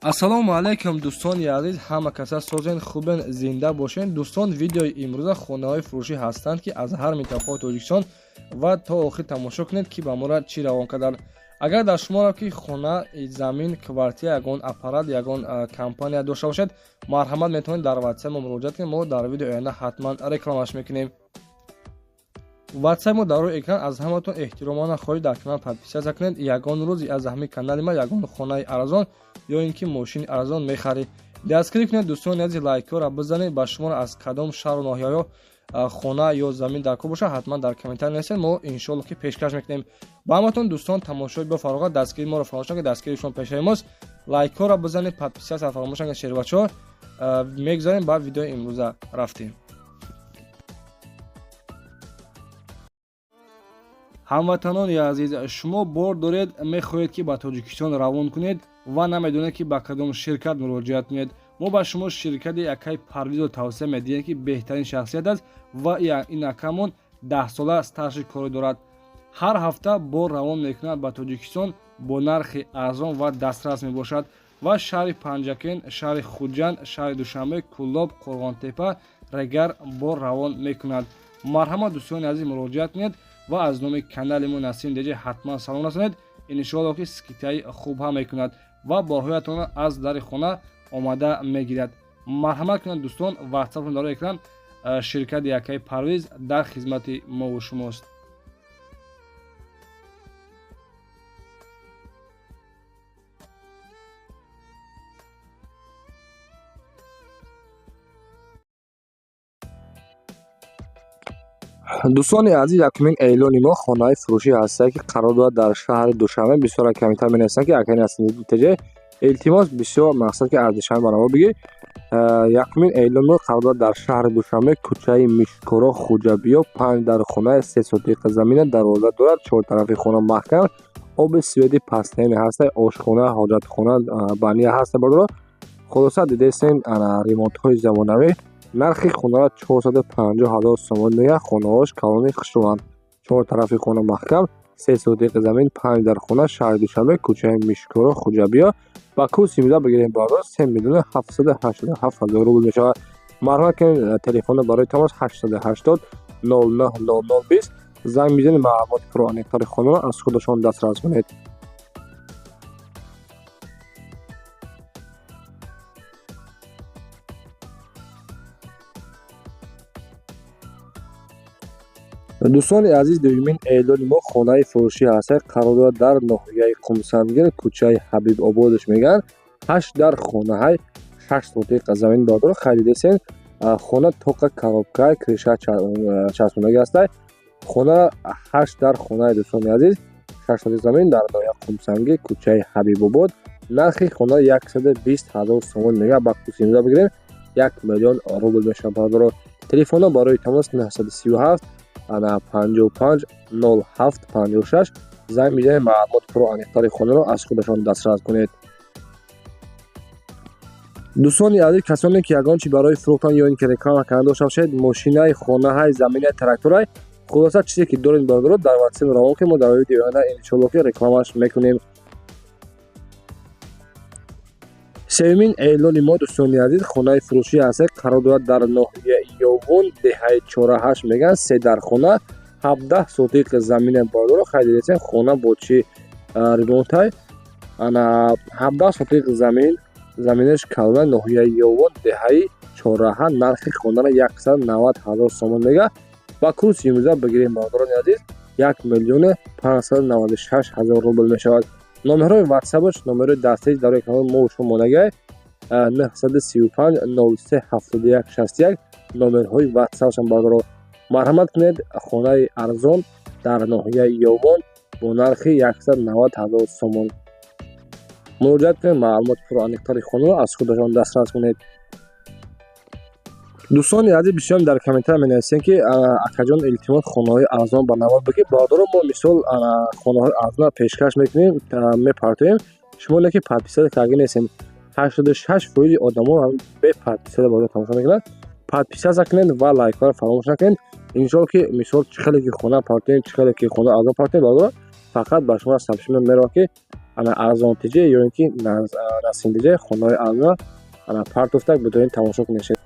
Ассалому алайкум, дӯстони азиз, ҳама каса созен, хубен, зинда бошен. Дӯстон, видеои имрӯза хонаҳои фурӯшӣ ҳастанд, ки аз ҳар минтақаи Тоҷикистон, ва то охир тамошо кунед, ки ба мора чӣ равон карданд. Агар дар шуморо ки хона, замин, квартира, ягон аппарат, ягон компания дошта бошед, марҳамат, метавонед дар ватсап мо муроҷиат кунед. Мо дар видеои оянда ҳатман рекламаш мекунем. Ватсап мо дар рӯи экран. Аз ҳаматон эҳтиромона хоҳиш, дар канал подписаться кунед. Ягон рӯз аз ҳамин канали ма ягон хонаи арзон ё ин ки мошини арзон мехаред. Дастгирӣ кунед, дӯстони азиз, лайкҳоро бизанед. Ба шуморо аз кадом шаҳру ноҳияҳо хона ё замин дар кор бошад, ҳатман дар комментарий нависед, мо иншоалло ки пешкаш мекунем ба ҳаматон. Дӯстон, тамошои бо фароғат, дастгирии моро фаромӯш накунед, дастгирии шумо пешаи мост. Лайкҳоро бизанед, подписаться фаромӯш накунед. Шербачаҳо, мегузарем ба видеои имрӯза, рафтем. Ҳамватанони азиз, шумо бор доред, мехоҳед, ки ба Тоҷикистон равон кунед ва намедонед, ки ба кадом ширкат муроҷиат кунед. Мо ба шумо ширкати акаи Парвизро тавсия медиҳем, ки беҳтарин шахсият аст ва ин акамон 10-сола стажи корӣ дорад. Ҳар ҳафта бор равон мекунад ба Тоҷикистон, бо нархи арзон ва дастрас мебошад ва шаҳри Панҷакент, шаҳри Хуҷанд, шаҳри Душанбе, Кӯлоб, Қурғонтепа, Регар бор равон мекунад. Марҳамат, дӯстони азиз, муроҷиат кунед ва аз номи канали мо Насим Деҷи ҳатман салом расонед. Иншоалло ки скидкаи хуб ҳам мекунад ва борҳоятонро аз дари хона омада мегирад. Марҳамат кунед, дӯстон, ватсапон дар экран. Ширкати акаи Парвиз дар хизмати мову шумост. Дӯстони азиз, якумин эълони мо хонаи фурӯшӣ ҳастае, ки қарор дорад дар шаҳри Душанбе. Бисёр комментар менависанд, ки акаи Насимтеҷ, илтимос, бисёр мақсад, ки аз Душанбе ба намо бигир. Якумин эълон мо қарор дорад дар шаҳри Душанбе, кӯчаи Мишкоро, Хуҷабиё, панҷ дар хонаи, се сотиқа замина, дарвоза дорад, чор тарафи хона маҳкам, оби свети пастени ҳаста, ошхона, ҳоҷатхона, бания ҳаста. Бародаро, хулоса, дидесен, ремонтҳои замонавӣ. Нархи хонаро 450 ҳазор сомон мегӯяд. Хонаҳош калони хушрӯанд, чор тарафи хона маҳкам, се сотиқи замин, панҷ дар хона, шаҳри Душанбе, кӯчаи Мишкоро, Хуҷабиё. Ба курси имрӯза бигирем, бародар, 3 788 000 рубл мешавад. Марҳамат кунед, телефонро барои тамос 880 09 00 20 занг мезанед, маълумоти пурра хонаро аз худашон дастрас кунед. Дӯстони азиз, дуюмин эълони мо хонаи фурӯшӣ ҳаст, қарор дорад дар ноҳияи Қумсангир, кӯчаи Ҳабибободаш мегӯянд, ҳашт дар хонаҳай, шаш сотиқа замин. Бародаро, харидесен, хона тоқа коробкай, крыша часпондагӣ ҳастай. Хона ҳашт дар хонаи, дӯстони азиз, шаш сотиқ замин дар ноҳияи Қумсангир, кӯчаи Ҳабибобод. Нархи хона 120 000 сомон мегӯяд. Ба курси бигирем, 1 миллион рубл мешавад. Бародаро, телефонҳо барои тамос 937 ана 55 07 56 занг мезанед, маълумоти пурра аниқтари хонаро аз худашон дастрас кунед. Дӯстони азиз, касоне ки ягон чи барои фурӯхтан ё ин ки реклама кардан дошта бошед, мошинаи, хонаҳай, заминаи, тракторай, хулоса, чизе ки доред, бародаро, дар ватсап равон кунед, мо дар видеои оянда иншоалло ки рекламаш мекунем. Сеюмин эълони мо, дӯстони азиз, хонаи фурӯшӣ ҳаст, қарор дорад дар ноҳияи Ёвон, деҳаи Чораҳашт мегӯянд, се дар хона, 17 сотиқ замина. Бародаро, харидесен, хона бо чӣ ремонтай, ана 17 сотиқ замин, заминаш калона, ноҳияи Ёвон, деҳаи Чораҳа. Нархи хонаро 190 000 сомон мегӯяд. Ба курси имрӯза бигирем, бародарони азиз, 1 596 000 рубл мешавад. Номерҳои ватсапаш, номерҳои дастаи дар канали мо шумо монагай, 935 03 71 61 номерҳои ватсапашам. Бародаро, марҳамат кунед, хонаи арзон дар ноҳияи Ёвон бо нархи 190 ҳазор сомон. Муроҷиат кунед, маълумоти пурра аниқтари хонаро аз худашон дастрас кунед. Дӯстони азиз, бисёрам дар комментария менависем, ки акаҷон, илтимос, хонаҳои арзон ба навор бигир. Бародаро, мо мисол хонаҳои арзонро пешкаш мекунем, мепартоем, шумо не ки подписаться карда нестем. 86% одамо бе подписаться барои тамошо мекунанд. Подписаться кунед ва лайкҳоро фаромӯш накунед. Иншоалло ки мисол чӣ хеле ки хона партоем, чӣ хеле ки хона арзон партоем, бародаро, фақат ба шумо сообщение меравад, ки Ана арзонтиҷа ё ин ки расиндиҷа хонаҳои арзон ана партофтак, бидорин, тамошо кунед.